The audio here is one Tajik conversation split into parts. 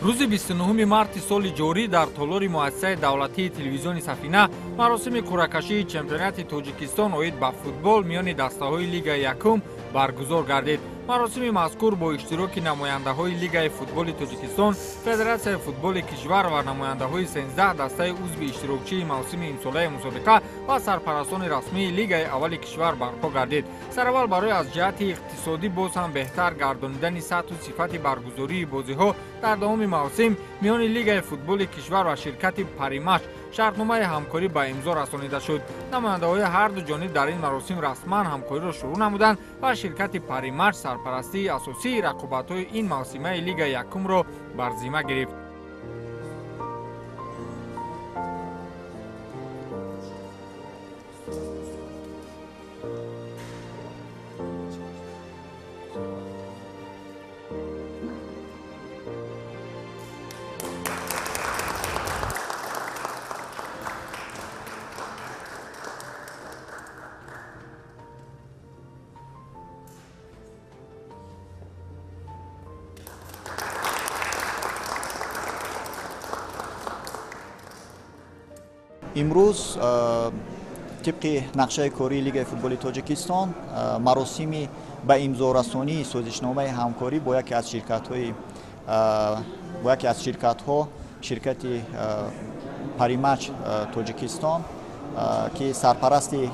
Рӯзи 29 марти соли ҷорӣ дар толори муассисаи давлатии телевизиони Сафина маросими қуръакашии чемпионати Тоҷикистон оид ба футбол миёни дастаҳои Лигаи якум баргузор гардид. Маросими мазкур бо иштироки намояндаҳои Лигаи футболи Тоҷикистон, Федератсияи футболи кишвар ва намояндаҳои 13 дастаи узви иштирокчии мавсими имсолаи мусобиқа ва сарпарастони расмии Лигаи аввали кишвар барпо гардид. Сараввал барои аз ҷиҳати иқтисодӣ боз ҳам беҳтар гардонидани сатҳу сифати баргузории бозиҳо дар давоми мавсим миёни Лигаи футболи кишвар ва ширкати Паримач шартномаи ҳамкорӣ ба имзо расонида шуд. Намояндаҳои ҳарду ҷониб дар ин маросим расман ҳамкориро шурӯъ намуданд ва ширкати Паримач сарпарастии асосии рақобатҳои ин мавсимаи Лигаи якумро бар зимма гирифт. Имрӯз тибқи нақшаи кории Лигаи футболи Тоҷикистон маросими ба имзорасонии созишномаи ҳамкорӣ бо яке аз ширкатҳо, ширкати Паримач Тоҷикистон, ки сарпарасти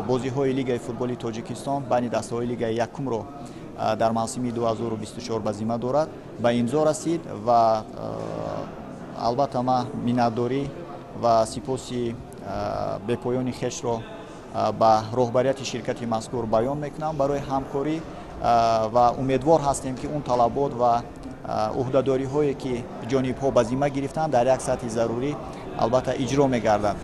бозиҳои Лигаи футболи Тоҷикистон байни дастаҳои Лигаи якумро дар мавсими 2024 ба зимма дорад, ба имзо расид ва албатта ман миннатдорӣ ва сипоси бепоёни хешро ба роҳбарияти ширкати мазкур баён мекунам барои ҳамкорӣ ва умедвор ҳастем, ки он талабот ва ӯҳдадориҳое ки ҷонибҳо ба зимма гирифтанд дар як сатҳи зарурӣ албатта иҷро мегардад.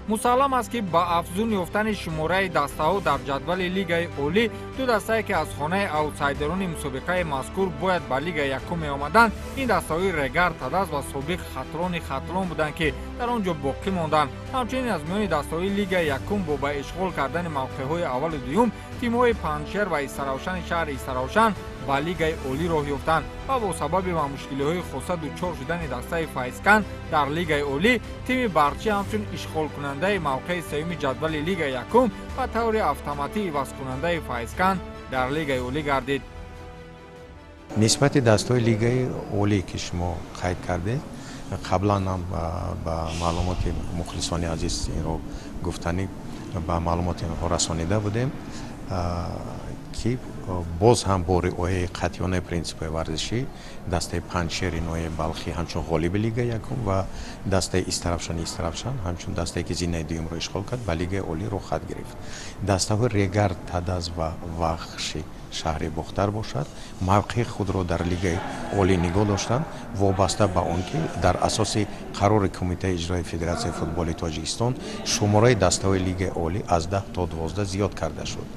Мусаллам аст, ки ба афзун ёфтани шумораи дастаҳо дар ҷадвали Лигаи олӣ, ду дастае ки аз хонаи аутсайдерони мусобиқаи мазкур бояд ба Лигаи якум меомаданд, ин дастаҳои Регар Тадаз ва собиқ Хатлони Хатлон буданд, ки дар он ҷо боқӣ монданд. Ҳамчунин аз миёни дастаҳои Лигаи якум бо ба ишғол кардани мавқеъҳои аввалу дуюм тимҳои Панҷшер ва Истаравшани шаҳри Истаравшан ба Лигаи олӣ роҳ ёфтанд ва бо сабаби ба мушкилиҳои хоса дучор шудани дастаи Файзканд дар Лигаи олӣ, тими Барчӣ ҳамчун ишғолкунандаи мавқеи сеюми ҷадвали Лигаи якум ба таври автоматӣ ивазкунандаи Файзканд дар Лигаи олӣ гардид. Нисбати дастаҳои Лигаи олӣ, ки шумо қайд кардед, қаблан ҳам ба маълумоти мухлисони азиз инро гуфтанӣ ба маълумоти онҳо расонида будем, ки боз ҳам бо риояи қатъиёнаи принсипҳои варзишӣ дастаи Панҷшери ноҳияи Балхӣ ҳамчун ғолиби Лигаи якум ва дастаи Истаравшани Истаравшан ҳамчун дастае ки зинаи дуюмро ишғол кард ба Лигаи олӣ роҳхат гирифт. Дастаҳои Регар Тадаз ва Вахши шаҳри Бохтар бошад, мавқеи худро дар Лигаи олӣ нигоҳ доштанд, вобаста ба он ки дар асоси қарори Кумитаи иҷрои Федератсияи футболи Тоҷикистон шумораи дастаҳои Лигаи олӣ аз 10 то 12 зиёд карда шуд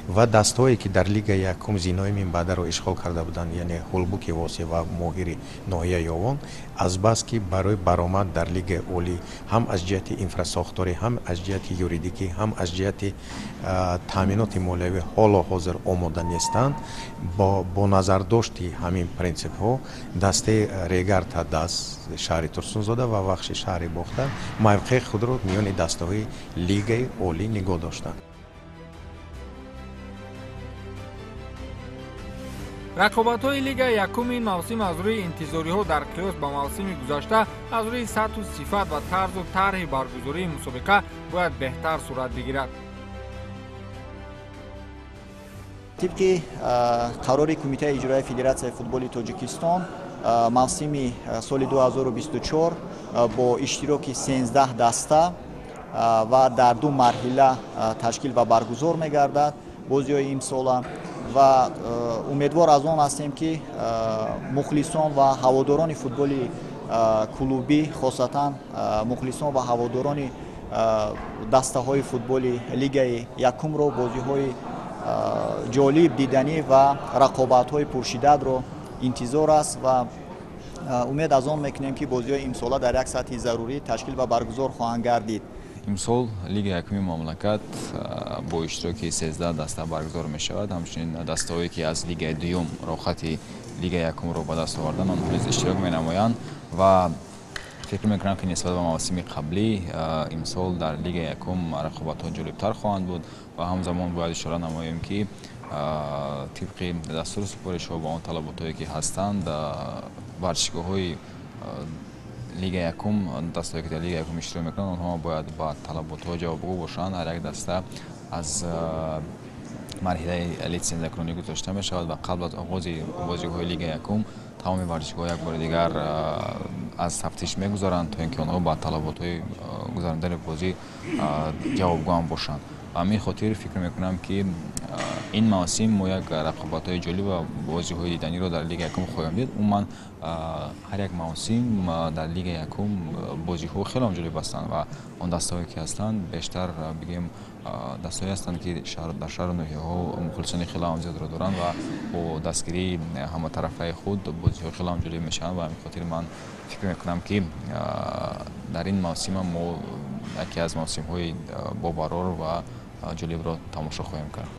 ва дастаҳое ки дар Лигаи якум зинаҳои минбаъдаро ишғол карда буданд, яъне Ҳулбуки Восеъ ва Моҳири ноҳияи Ёвон, азбаски барои баромад дар Лигаи олӣ ҳам аз ҷиҳати инфрасохторӣ, ҳам аз ҷиҳати юридикӣ, ҳам аз ҷиҳати таъминоти молиявӣ ҳоло ҳозир омода нестанд, бо назардошти ҳамин принсипҳо дастаи Регар Тадаз шаҳри Турсунзода ва Вахши шаҳри Бохтар мавқеи худро миёни дастаҳои Лигаи олӣ нигоҳ доштанд. Рақобатҳои Лигаи якуми ин мавсим аз рӯи интизориҳо дар қиёс ба мавсими гузашта аз рӯи сатҳу сифат ва тарзу тарҳи баргузории мусобиқа бояд беҳтар сурат бигирад. Тибқи қарори Кумитаи иҷроияи Федератсияи футболи Тоҷикистон мавсими соли 2024 бо иштироки 13 даста ва дар ду марҳила ташкил ва баргузор мегардад бозиҳои имсола ва умедвор аз он ҳастем, ки мухлисон ва ҳаводорони футболи клубӣ, хосатан мухлисон ва ҳаводорони дастаҳои футболи Лигаи якумро бозиҳои ҷолиб, диданӣ ва рақобатҳои пуршиддатро интизор аст ва умед аз он мекунем, ки бозиҳои имсола дар як сатҳи зарурӣ ташкил ва баргузор хоҳанд гардид. Имсол Лигаи якуми мамлакат бо иштироки 13 даста баргузор мешавад. Ҳамчунин дастаҳое ки аз Лигаи дуюм роҳхати Лигаи якумро ба даст оварданд, онҳо низ иштирок менамоянд ва фикр мекунам, ки нисбат ба мавсими қаблӣ имсол дар Лигаи якум рақобатҳо ҷолибтар хоҳанд буд ва ҳамзамон бояд ишора намоем, ки тибқи дастуру супоришҳо ба он талаботҳое ки ҳастанд, варзишгоҳҳои Лигаи якум, дастаҳое ки дар Лигаи якум иштирок мекунанд, онҳо бояд ба талаботҳо ҷавобгӯ бошанд. Ҳар як даста аз марҳилаи литсензиякунонӣ гузошта мешавад ва қабл аз оғози бозиҳои Лигаи якум тамоми варзишгоҳ як бори дигар аз тафтиш мегузаранд, то ин ки онҳо ба талаботҳои гузарондани бозӣ ҷавобгӯ бошанд. Ба ҳамин хотир фикр мекунам, ки ин мавсим мо як рақобатҳои ҷолиб ва бозиҳои диданиро дар Лигаи якум хоҳем дид. Умуман, ҳар як мавсим дар Лигаи якум бозиҳо хеле ҷолиб ҳастанд ва он дастаҳое ки ҳастанд, бештар бигем, дастаҳое ҳастанд, ки дар шаҳру ноҳияҳо мухлисони хеле ҳам зиёдро доранд ва бо дастгирии ҳаматарафаи худ бозиҳо хеле ҳам ҷолиб мешаванд. Ба ҳамин хотир ман фикр мекунам, ки дар ин мавсимам мо яке аз мавсимҳои бобарор ва ҷолибро тамошо хоҳем кард.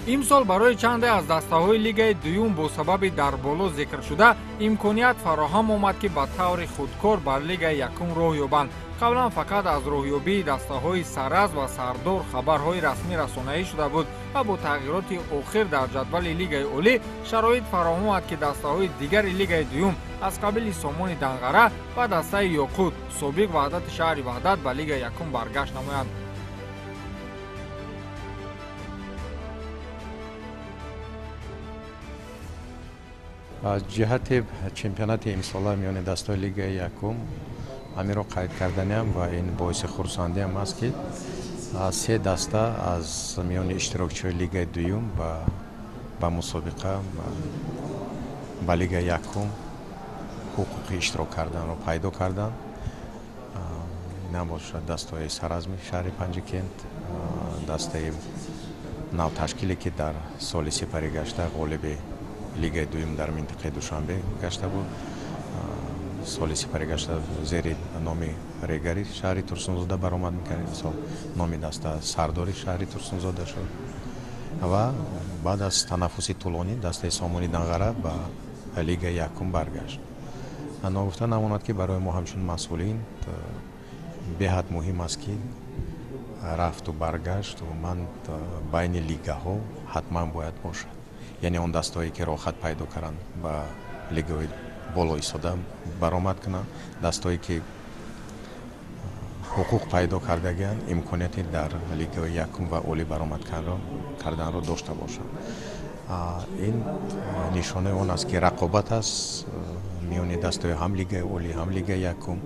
Имсол барои чанде аз дастаҳои лигаи дуюм бо сабаби дар боло зикршуда имконият фароҳам омад, ки ба таври худкор бар лигаи якум роҳ ёбанд. Қаблан фақат аз роҳёбии дастаҳои Саразм ва Сардор хабарҳои расмӣ расонаӣ шуда буд ва бо тағйироти охир дар ҷадвали лигаи олӣ шароит фароҳам омад, ки дастаҳои дигари лигаи дуюм аз қабили Сомони Данғара ва дастаи Ёқут, собиқ Ваҳдати шаҳри Ваҳдат, ба лигаи якум баргашт намоянд. Аз ҷиҳати чемпионати имсола миёни дастаҳои лигаи якум ҳаминро қайд карданиам ва ин боиси хурсандиам аст, ки се даста аз миёни иштирокчиҳои лигаи дуюм ба мусобиқа ба лигаи якум ҳуқуқи иштирок карданро пайдо карданд. Инам бошад дастаҳои Саразми шаҳри Панҷакент, дастаи навташкиле, ки дар соли сипарӣ гашта ғолиби лигаи дуюм дар минтақаи Душанбе гашта буд, соли сипарӣ гашта зери номи Регари шаҳри Турсунзода баромад мекард, имсол номи даста Сардори шаҳри Турсунзода шуд ва баъд аз танаффуси тӯлонӣ дастаи Сомони Данғара ба лигаи якум баргашт. Ногуфта намонад, ки барои мо ҳамчун масъулин беҳад муҳим аст, ки рафту баргашт умуман байни лигаҳо ҳатман бояд бошад, яъне он дастаҳое ки роҳхат пайдо карданд, ба лигаҳои боло истода баромад кунанд, дастаҳое ки ҳуқуқ пайдо кардагианд, имконияти дар лигаҳои якум ва олӣ баромад карданро дошта бошанд. Ин нишонаи он аст, ки рақобат аст миёни дастаҳои ҳам лигаи олӣ, ҳам лигаи якум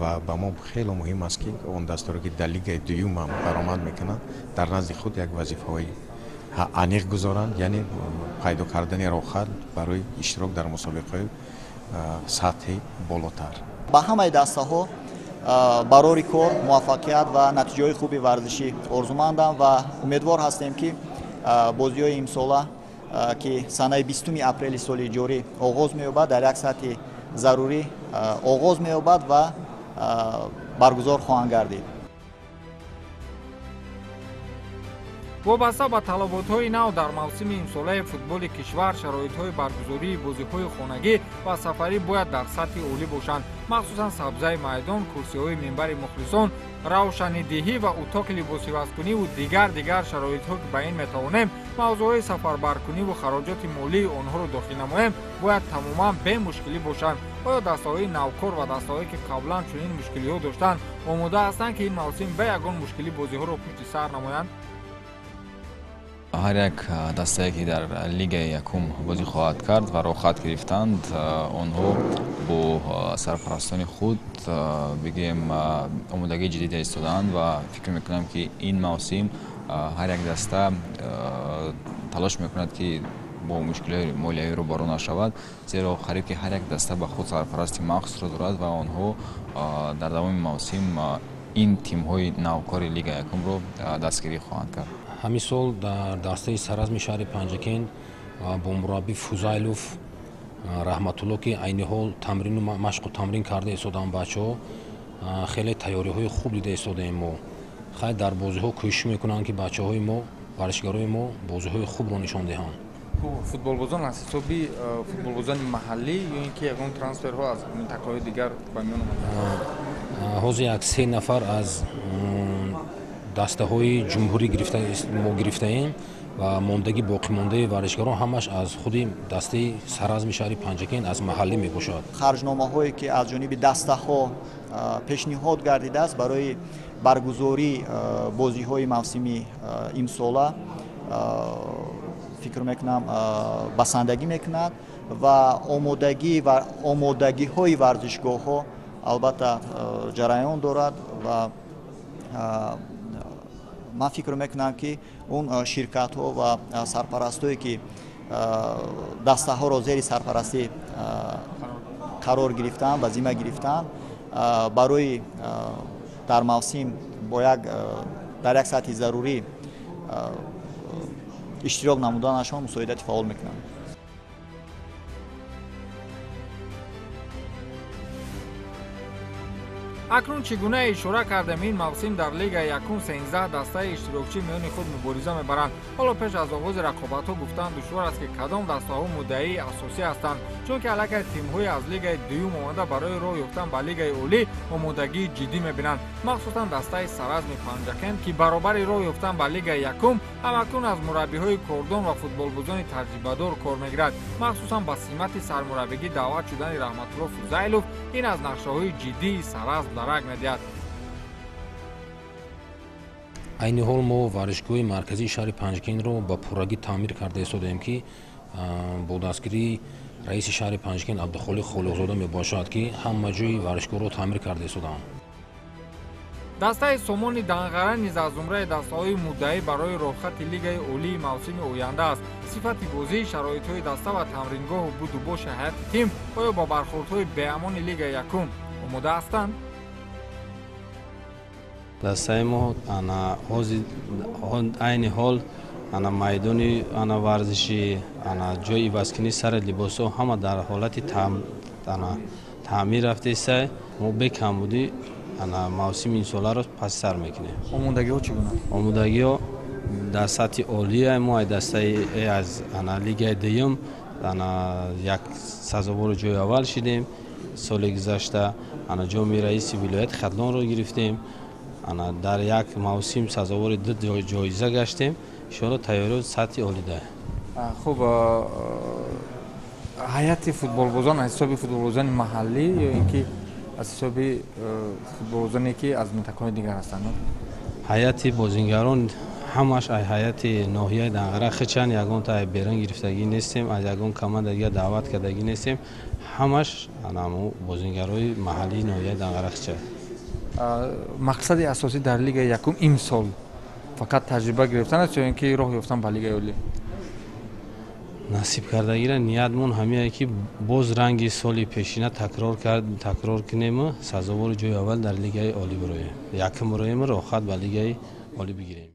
ва ба мо хеле муҳим аст, ки он дастаҳое ки дар лигаи дуюм ҳам баромад мекунанд, дар назди худ як вазифаҳои аниқ гузоранд, яъне пайдо кардани роҳхат барои иштирок дар мусобиқаҳои сатҳи болотар. Ба ҳамаи дастаҳо барори кор, муваффақият ва натиҷаҳои хуби варзишӣ орзумандам ва умедвор ҳастем, ки бозиҳои имсола, ки санаи 20 апрели соли ҷорӣ оғоз меёбад, дар як сатҳи зарурӣ оғоз меёбад ва баргузор хоҳанд гардид. Вобаста ба талаботҳои нав дар мавсими имсолаи футболи кишвар, шароитҳои баргузории бозиҳои хонагӣ ва сафарӣ бояд дар сатҳи олӣ бошанд. Махсусан сабзаи майдон, курсиҳои минбари мухлисон, равшанидиҳӣ ва утоқи либосивазкуниву дигар шароитҳо, ки ба ин метавонем мавзӯъҳои сафарбаркуниву хароҷоти молии онҳоро дохил намоем, бояд тамоман бемушкилӣ бошанд. Оё дастаҳои навкор ва дастаҳое, ки қаблан чунин мушкилиҳо доштанд, омода ҳастанд, ки ин мавсим бе ягон мушкилӣ бозиҳоро пушти сар намоянд? Ҳар як дастае, ки дар лигаи якум бозӣ хоҳад кард ва роҳхат гирифтанд, онҳо бо сарпарастони худ, бигем, омодагии ҷиддӣ истодаанд ва фикр мекунам, ки ин мавсим ҳар як даста талош мекунад, ки бо мушкилиҳои молиявӣ рӯбарӯ нашавад, зеро қариб ки ҳар як даста ба худ сарпарасти махсусро дорад ва онҳо дар давоми мавсим ин тимҳои навкори лигаи якумро дастгирӣ хоҳанд кард. Ҳамин сол дар дастаи Саразми шаҳри Панҷакент бо мураббӣ Фузайлов Раҳматулло, ки айни ҳол тамрину машқу тамрин карда истодаанд бачаҳо, хеле тайёриҳои хуб дида истодаем мо. Хай, дар бозиҳо кӯшиш мекунанд, ки бачаҳои мо варзишгарои мо бозиҳои хубро нишон диҳанд. Футболбозон аз ҳисоби футболбозони маҳаллӣ ё ин ки ягон трансферҳо аз минтақаҳои дигар ба миён омаданд? Ҳозир як се нафар аз дастаҳои ҷумҳурӣ мо гирифтаем ва мондагӣ боқимондаи варзишгарон ҳамаш аз худи дастаи саразми шаҳри Панҷакент аз маҳаллӣ мебошад. Харҷномаҳое ки аз ҷониби дастаҳо пешниҳод гардидааст барои баргузории бозиҳои мавсими имсола, фикр мекунам, басандагӣ мекунад ва омодагиҳои варзишгоҳҳо албатта ҷараён дорад ва ман фикр мекунам, ки он ширкатҳо ва сарпарастое ки дастаҳоро зери сарпарастӣ қарор гирифтаанд ва зимма гирифтаанд, барои дар мавсим бо як дар як сатҳи зарурӣ иштирок намуданашон мусоидати фаъол мекунанд. Акнун чӣ гуна ишора кардем, ин мавсим дар лигаи якум 13 дастаи иштирокчӣ миёни худ мубориза мебаранд. Ҳоло пеш аз оғози рақобатҳо гуфтан душвор аст, ки кадом дастаҳо муддаии асосӣ ҳастанд, чунки аллакай тимҳои аз лигаи дуюм омада барои роҳ ёфтан ба лигаи олӣ омодагии ҷиддӣ мебинанд. Махсусан дастаи саразми Панҷакент, ки баробари роҳ ёфтан ба лигаи якум ҳамакнун аз мураббиҳои кордон ва футболбозони таҷрибадор кор мегирад. Махсусан ба симати сармураббигӣ даъват шудани Раҳматулло Фузайлов ин аз нақшаҳои ҷиддии саразм дарак медиҳад. Айни ҳол мо варзишгоҳи марказии шаҳри Панҷакентро ба пуррагӣ таъмир карда истодаем, ки бо дастгирии раиси шаҳри Панҷакент Абдухолиқ Холиқзода мебошад, ки ҳама ҷои варзишгоҳро таъмир карда истодаанд. Дастаи Сомони Данғара низ аз зумраи дастаҳои муддаӣ барои роҳхати лигаи олии мавсими оянда аст. Сифати бозӣ, шароитҳои даста ва тамрингоҳу будубоши ҳайати тим оё ба бархӯрдҳои беамони лигаи якум омода ҳастанд? Дастаи мо айни ҳол ана майдони ана варзишӣ, ана ҷои ивазкунии сари либосҳо ҳама дар ҳолати таъмир рафтаиста. Мо бекамбудӣ ана мавсими имсоларо паси сар мекунем. Омодагиҳо чӣ гуна? Омодагиҳо дар сатҳи олия. Мо аз дастаи аз ана лигаи дуюм ана як сазовори ҷои аввал шидем. Соли гузашта ана ҷоми раиси вилояти Хатлонро гирифтем. Ана дар як мавсим сазовори ду ҷоиза гаштем. Иншоалло тайёриҳо сатҳи олӣ да. Хуб, ҳайати футболбозон аз ҳисоби футболбозони маҳаллӣ ё ин ки аз ҳисоби футболбозоне ки аз минтақаҳои дигар ҳастанд? Ҳайати бозингарон ҳамаш аз ҳайати ноҳияи Данғара хичанд, ягонта аз берун гирифтагӣ нестем, аз ягон команда дигар даъват кардагӣ нестем. Ҳамаш анамо бозингарои маҳаллии ноҳияи Данғара хичанд. Мақсади асосӣ дар лигаи якум имсол фақат таҷриба гирифтан аст ё ин ки роҳ ёфтан ба лигаи олӣ? Насиб кардагира ниятмон ҳамие ки боз ранги соли пешина такрор кунему сазовори ҷои аввал дар лигаи олӣ бироем, якум бироему роҳхат ба лигаи олӣ бигирем.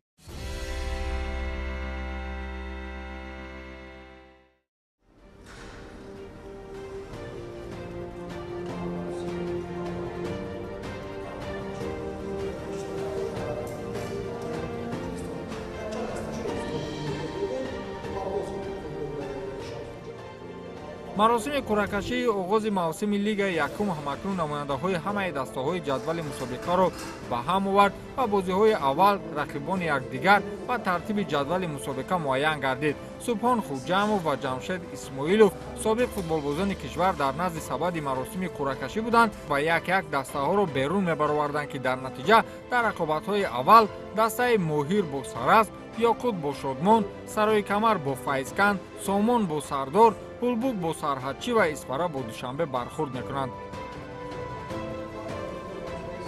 Маросими қуръакашии оғози мавсими лигаи якум ҳамакнун намояндаҳои ҳамаи дастаҳои ҷадвали мусобиқаро ба ҳам овард ва бозиҳои аввал рақибони якдигар ва тартиби ҷадвали мусобиқа муайян гардид. Субҳон Хуҷамов ва Ҷамшед Исмоилов, собиқ футболбозони кишвар, дар назди сабади маросими қуръакашӣ буданд ва як-як дастаҳоро берун мебароварданд, ки дар натиҷа дар рақобатҳои аввал дастаи Моҳир бо Саразм, Ёқут бо Шодмон, Сарои Камар бо Файзканд, Сомон бо Сардор, Ҳулбук бо Сарҳадчӣ ва Исфара бо Душанбе бархӯрд мекунанд.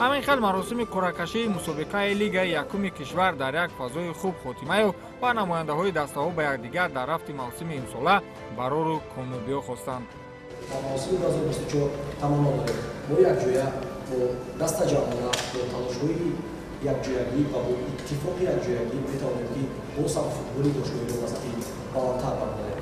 Ҳамин хел маросими қуръакашии мусобиқаи лигаи якуми кишвар дар як фазои хуб хотима ёфт ва намояндаҳои дастаҳо ба якдигар дар рафти мавсими имсола барору комёбиҳо хостанд. Дар мавсими 2024 таманно дорем мо якҷоя бо дастаҷамъона, бо талошҳои якҷоягӣ ва бо иттифоқи якҷоягӣ метавонем, ки боз ҳам футболи бошгоҳиро ба сатҳи баландтар бардорем.